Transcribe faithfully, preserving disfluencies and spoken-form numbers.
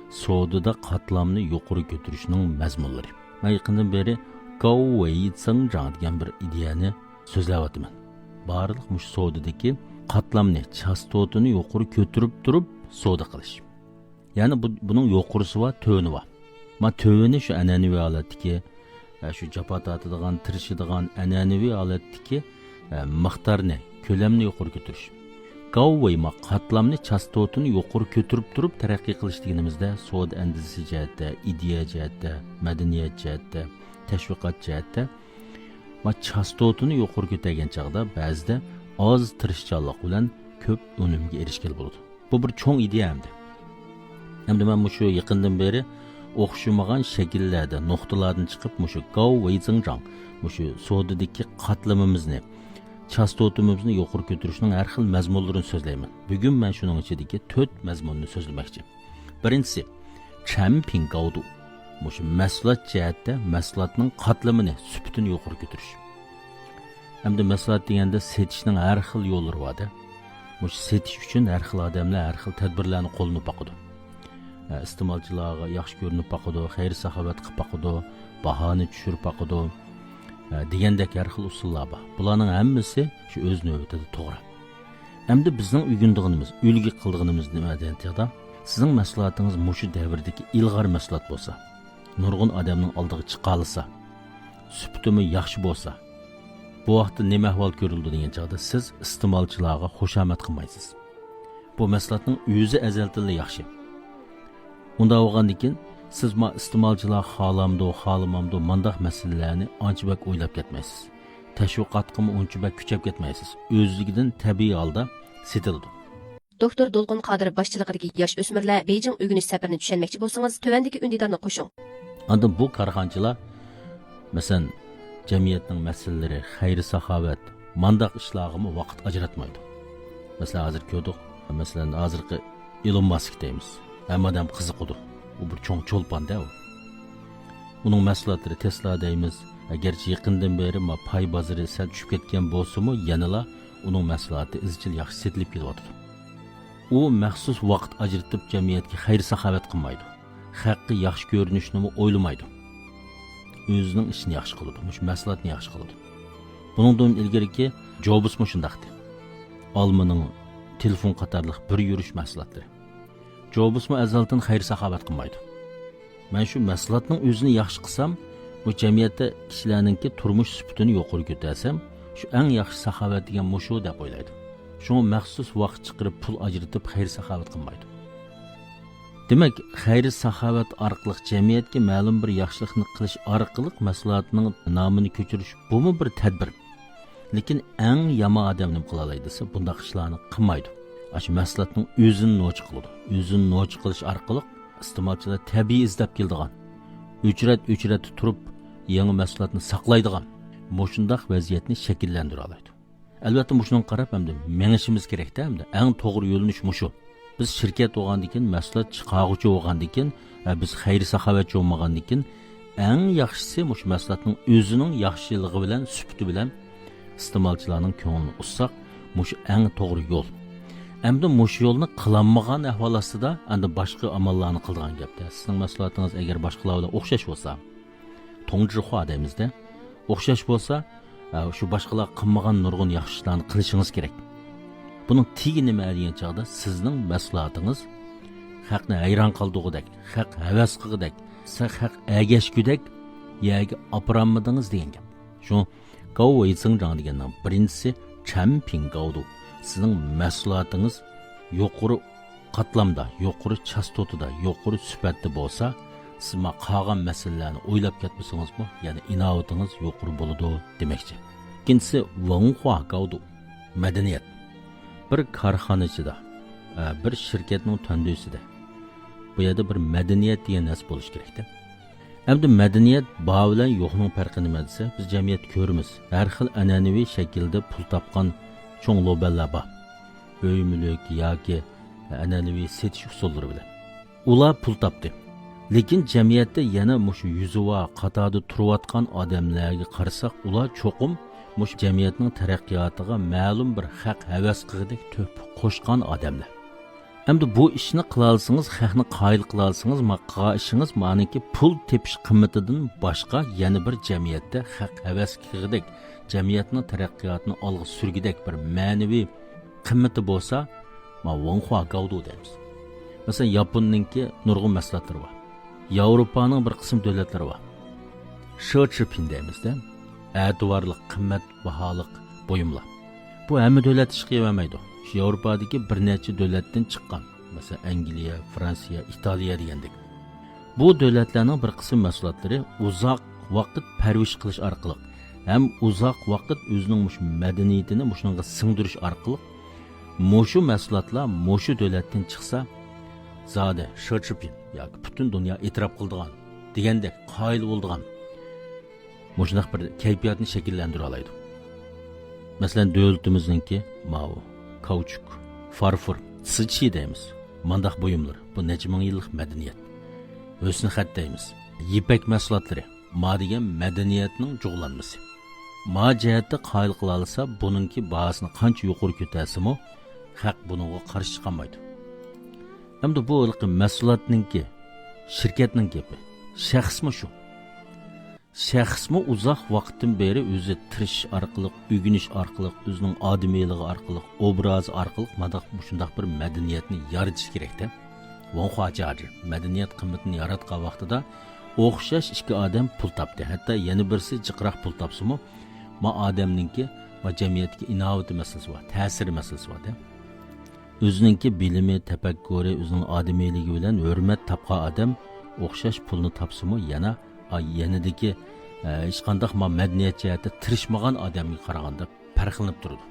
سودىدا قاتلامنى يۇقىرى كۆتۈرۈشنىڭ مەزمۇنلىرى. مەن يېقىندىن بېرى گاۋ ۋېي زېڭ جاڭ دېگەن بىر ئىدىيەنى سۆزلەۋاتىمەن. بارلىق مۇشۇ سودىدىكى قاتلامنى، چاستوتىنى يۇقىرى كۆتۈرۈپ تۇرۇپ سودا قىلىش. يەنى بۇ، بۇنىڭ يۇقىرىسى بار، تۆۋىنى بار. ما تۆۋىنى شۇ ئەنئەنىۋى ھالەتتىكى، ئە، شۇ جاپا تارتىدىغان، تىرىشىدىغان ئەنئەنىۋى ھالەتتىكى، ئە، مىقدارنى، كۆلەمنى يۇقىرى كۆتۈرۈش. گاۋ ۋېي ما قاتلامنى، چاستوتىنى يۇقىرى كۆتۈرۈپ تۇرۇپ تەرەققىي قىلىش دېگىنىمىزدە سودا ئەندىزىسى جەھەتتە، ئىدىيە جەھەتتە، مەدەنىيەت جەھەتتە، تەشۋىقات جەھەتتە ما چاستوتىنى يۇقىرى كۆتەرگەن چاغدا بەزىدە ئاز تىرىشچانلىق بىلەن كۆپ ئۈنۈمگە ئېرىشكىلى بولىدۇ. بۇ بىر چوڭ ئىدىيە ئەمدى. ئەمدى مەن مۇشۇ يېقىندىن بېرى ئوخشىمىغان شەكىللەردە، نۇقتىلاردىن چىقىپ، مۇشۇ گاۋ ۋېي زېڭ جاڭ، مۇشۇ سودىدىكى قاتلىمىمىزنى، چاستوتىمىزنى يۇقىرى كۆتۈرۈشنىڭ ھەر خىل مەزمۇنلىرىنى سۆزلەيمەن. بۈگۈن مەن شۇنىڭ ئىچىدىكى تۆت مەزمۇننى سۆزلىمەكچى. بىرىنچىسى، چەنپىڭ گاۋدۇ. مۇشۇ مەھسۇلات جەھەتتە مەھسۇلاتنىڭ قاتلىمىنى، سۈپىتىنى يۇقىرى كۆتۈرۈش. ئەمدى مەھسۇلات دېگەندە سېتىشنىڭ ھەر خىل يوللىرى بار-دە. مۇشۇ سېتىش ئۈچۈن ھەر خىل ئادەملەر ھەر خىل تەدبىرلەرنى قوللىنىپ باقىدۇ. ئە، ئىستېمالچىلارغا ياخشى كۆرۈنۈپ باقىدۇ، خەير-ساخاۋەت قىلىپ باقىدۇ، باھانى چۈشۈرۈپ باقىدۇ، ئە، دېگەندەك ھەر خىل ئۇسۇللار بار. بۇلارنىڭ ھەممىسى شۇ ئۆز نۆۋىتىدە توغرا. ئەمدى بىزنىڭ ئۆگىنىدىغىنىمىز، ئۈلگە قىلىدىغىنىمىز نېمە دېگەن چاغدا، سىزنىڭ مەھسۇلاتىڭىز مۇشۇ دەۋردىكى ئىلغار مەھسۇلات بولسا، نۇرغۇن ئادەمنىڭ ئالدىغا چىقالىسا، سۈپىتىمۇ ياخشى بولسا، بۇ ۋاقىتتا نېمە ئەھۋال كۆرۈلىدۇ دېگەن چاغدا، سىز ئىستېمالچىلارغا خۇشامەت قىلمايسىز. بۇ مەھسۇلاتنىڭ ئۆزى ئەزەلدىنلا ياخشى. ئۇنداق بولغاندىكىن، سىز ما ئىستېمالچىلار خالامدۇ، خالىمامدۇ، مانداق مەسىلىلەرنى ئانچە بەك ئويلاپ كەتمەيسىز. تەشۋىقاتقىمۇ ئۇنچە بەك كۈچەپ كەتمەيسىز. ئۆزلۈكىدىن تەبىئىي ھالدا سېتىلىدۇ. دوكتور دولقۇن قادىر باشچىلىقىدىكى ياش ئۆسمۈرلەر بېيجىڭ ئۆگىنىش سەپىرىنى چۈشەنمەكچى بولسىڭىز، تۆۋەندىكى ئۈندىدارنى قوشۇڭ. ئاندىن بۇ كارخانىچىلار، مەسىلەن، جەمئىيەتنىڭ مەسىلىلىرى، خەير-ساخاۋەت، مانداق ئىشلارغىمۇ ۋاقىت ئاجراتمايدۇ. مەسىلەن، ھازىر كۆردۇق، مەسىلەن، ھازىرقى ئىلون ماسك دەيمىز. ھەممە ئادەم قىزىقىدۇ. ئۇ بىر چوڭ چولپان-دە ئۇ. ئۇنىڭ مەھسۇلاتلىرى تېسلا دەيمىز. ئەگەرچە يېقىندىن بېرى ما پاي بازىرى سەل چۈشۈپ كەتكەن بولسىمۇ، يەنىلا ئۇنىڭ مەھسۇلاتى ئىزچىل ياخشى سېتىلىپ كېلىۋاتىدۇ. ئۇ مەخسۇس ۋاقىت ئاجرىتىپ جەمئىيەتكە خەير-ساخاۋەت قىلمايدۇ. خەققە ياخشى كۆرۈنۈشنىمۇ ئويلىمايدۇ. ئۆزىنىڭ ئىشىنى ياخشى قىلىدۇ، مۇشۇ مەھسۇلاتنى ياخشى قىلىدۇ. بۇنىڭدىن ئىلگىرىكى جوبسمۇ شۇنداقتى. ئالمىنىڭ تېلېفون قاتارلىق بىر يۈرۈش مەھسۇلاتلىرى. جوبسمۇ ئەزەلدىن خەير-ساخاۋەت قىلمايدۇ. مەن شۇ مەھسۇلاتنىڭ ئۆزىنى ياخشى قىلسام، بۇ جەمئىيەتتە كىشىلەرنىڭكى تۇرمۇش سۈپىتىنى يۇقىرى كۆتەرسەم، شۇ ئەڭ ياخشى ساخاۋەت دېگەن مۇشۇ دەپ ئويلايدۇ. شۇڭا مەخسۇس ۋاقىت چىقىرىپ پۇل ئاجرىتىپ خەير-ساخاۋەت قىلمايدۇ. دېمەك، خەير-ساخاۋەت ئارقىلىق جەمئىيەتكە مەلۇم بىر ياخشىلىقنى قىلىش ئارقىلىق مەھسۇلاتنىڭ نامىنى كۆچۈرۈش، بۇمۇ بىر تەدبىر. لېكىن ئەڭ يامان ئادەم نېمە قىلالايدۇ دېسە، بۇنداق ئىشلارنى قىلمايدۇ. ئاشۇ مەھسۇلاتنىڭ ئۆزىنى نوچى قىلىدۇ. ئۆزىنى نوچى قىلىش ئارقىلىق ئىستېمالچىلار تەبىئىي ئىزدەپ كېلىدىغان، ئۆچرەت-ئۆچرەتتە تۇرۇپ يېڭى مەھسۇلاتنى ساقلايدىغان مۇشۇنداق ۋەزىيەتنى شەكىللەندۈرەلەيدۇ. ئەلۋەتتە، مۇشۇنىڭغا قاراپ ئەمدى مېڭىشىمىز كېرەكتە، ئەمدى ئەڭ توغرا يۆنىلىش مۇشۇ. بىز شىركەت بولغاندىكىن، مەھسۇلات چىقارغۇچى بولغاندىكىن، ھە، بىز خەير-ساخاۋەتچى بولمىغاندىكىن، ئەڭ ياخشىسى مۇشۇ مەھسۇلاتنىڭ ئۆزىنىڭ ياخشىلىقى بىلەن، سۈپىتى بىلەن ئىستېمالچىلارنىڭ كۆڭلىنى ئۇتساق، مۇشۇ ئەڭ توغرا يول. ئەمدى مۇشۇ يولنى قىلالمىغان ئەھۋال ئاستىدا، ئەمدى باشقا ئاماللارنى قىلىدىغان گەپتە. سىزنىڭ مەھسۇلاتىڭىز ئەگەر باشقىلار بىلەن ئوخشاش بولسا، تۇڭجىخۇا دەيمىزدە، ئوخشاش بولسا، ئە، شۇ باشقىلار قىلمىغان نۇرغۇن ياخشى ئىشلارنى قىلىشىڭىز كېرەك. بۇنىڭ تېگى نېمە دېگەن چاغدا، سىزنىڭ مەھسۇلاتىڭىز خەقنى ھەيران قالدۇرغۇدەك، خەق ھەۋەس قىلغۇدەك، سە-، خەق ئەگەشكۈدەك يەرگە ئاپىرالمىدىڭىز دېگەن گەپ. شۇ گاۋ ۋېي زېڭ جاڭ دېگەننىڭ بىرىنچىسى چەنپىڭ گاۋدۇ. سىزنىڭ مەھسۇلاتىڭىز يۇقىرى قاتلامدا، يۇقىرى چاستوتىدا، يۇقىرى سۈپەتتە بولسا، سىز ما قالغان مەسىلىلەرنى ئويلاپ كەتمىسىڭىزمۇ، يەنە ئىناۋىتىڭىز يۇقىرى بولىدۇ دېمەكچى. ئىككىنچىسى، ۋېنخۇا گاۋدۇ، مەدەنىيەت. بىر كارخانا ئىچىدە، ئە، بىر شىركەتنىڭ تەندۈسىدە، بۇ يەردە بىر مەدەنىيەت دېگەن نەرسە بولۇشى كېرەكتە. ئەمدى مەدەنىيەت بار بىلەن يوقنىڭ پەرقى نېمە دېسە، بىز جەمئىيەتتە كۆرىمىز، ھەر خىل ئەنئەنىۋى شەكىلدە پۇل تاپقان چوڭ لوبەنلەر بار. ئۆي-مۈلۈك ياكى ئەنئەنىۋى سېتىش ئۇسۇللىرى بىلەن. ئۇلار پۇل تاپتى. لېكىن جەمئىيەتتە يەنە مۇشۇ يۈزى بار قاتاردا تۇرۇۋاتقان ئادەملەرگە قارىساق، ئۇلار چوقۇم مۇشۇ جەمئىيەتنىڭ تەرەققىياتىغا مەلۇم بىر خەق ھەۋەس قىلغۇدەك تۆھپە قوشقان ئادەملەر. ئەمدى بۇ ئىشنى قىلالىسىڭىز، خەقنى قايىل قىلالىسىڭىز، ما قىلغان ئىشىڭىز مانىڭكى پۇل تېپىش قىممىتىدىن باشقا يەنە بىر جەمئىيەتتە خەق ھەۋەسكە كېلىدىغۇدەك، جەمئىيەتنىڭ تەرەققىياتىنى ئالغا سۈرگۈدەك بىر مەنىۋى قىممىتى بولسا، ما ۋېنخۇا گاۋدۇ دەيمىز. مەسىلەن، ياپوننىڭكى نۇرغۇن مەھسۇلاتلىرى بار. ياۋروپانىڭ بىر قىسىم دۆلەتلىرى بار. شېچىپىن دەيمىز-دە، ئەتىۋارلىق، قىممەت باھالىق بۇيۇملار. بۇ ھەممە دۆلەت ئىشقا يېرىۋەرمەيدۇ. شۇ ياۋروپادىكى بىر نەچچە دۆلەتتىن چىققان. مەسىلەن، ئەنگلىيە، فرانسىيە، ئىتالىيە دېگەندەك. بۇ دۆلەتلەرنىڭ بىر قىسىم مەھسۇلاتلىرى ئۇزاق ۋاقىت پەرۋىش قىلىش ئارقىلىق ھەم ئۇزاق ۋاقىت ئۆزىنىڭ مۇشۇ مەدەنىيىتىنى مۇشۇنىڭغا سىڭدۈرۈش ئارقىلىق مۇشۇ مەھسۇلاتلار مۇشۇ دۆلەتتىن چىقسا، زادى شېچىپىن ياكى پۈتۈن دۇنيا ئېتىراپ قىلىدىغان دېگەندەك قايىل بولىدىغان مۇشۇنداق بىر كەيپىياتنى شەكىللەندۈرەلەيدۇ. مەسىلەن، دۆلىتىمىزنىڭكى ماۋۇ كاۋچۇك، فارفور، سىچى دەيمىز. مانداق بۇيۇملار، بۇ نەچچە مىڭ يىللىق مەدەنىيەت. ھۆسنى خەت دەيمىز. يىپەك مەھسۇلاتلىرى، ما دېگەن مەدەنىيەتنىڭ جۇغلانمىسى. ما جەھەتتە قايىل قىلالىسا، بۇنىڭكى باھاسىنى قانچە يۇقىرى كۆتەرسىمۇ، خەق بۇنىڭغا قارشى چىقالمايدۇ. ئەمدى بۇ ھېلىقى مەھسۇلاتنىڭكى، شىركەتنىڭ گېپى. شەخسمۇ شۇ. شەخسمۇ ئۇزاق ۋاقىتتىن بېرى ئۆزى تىرىشىش ئارقىلىق، ئۆگىنىش ئارقىلىق، ئۆزىنىڭ ئادىمىيلىقى ئارقىلىق، ئوبرازى ئارقىلىق مانداق، مۇشۇنداق بىر مەدەنىيەتنى يارىتىش كېرەك-دە. ۋېنخۇا جاجى مەدەنىيەت قىممىتىنى ياراتقان ۋاقتىدا ئوخشاش ئىككى ئادەم پۇل تاپتى. ھەتتا يەنە بىرسى جىقراق پۇل تاپسىمۇ، ما ئادەمنىڭكى، ما جەمئىيەتتىكى ئىناۋىتى مەسىلىسى بار، تەسىرى مەسىلىسى بار-دە. ئۆزىنىڭكى بىلىمى، تەپەككۇرى، ئۆزىنىڭ ئادىمىيلىكى بىلەن ھۆرمەت تاپقان ئادەم ئوخشاش پۇلنى تاپسىمۇ، يەنە، ئا، يېنىدىكى، ئە، ھېچقانداق ما مەدەنىيەت جەھەتتە تىرىشمىغان ئادەمگە قارىغاندا پەرقلىنىپ تۇرىدۇ.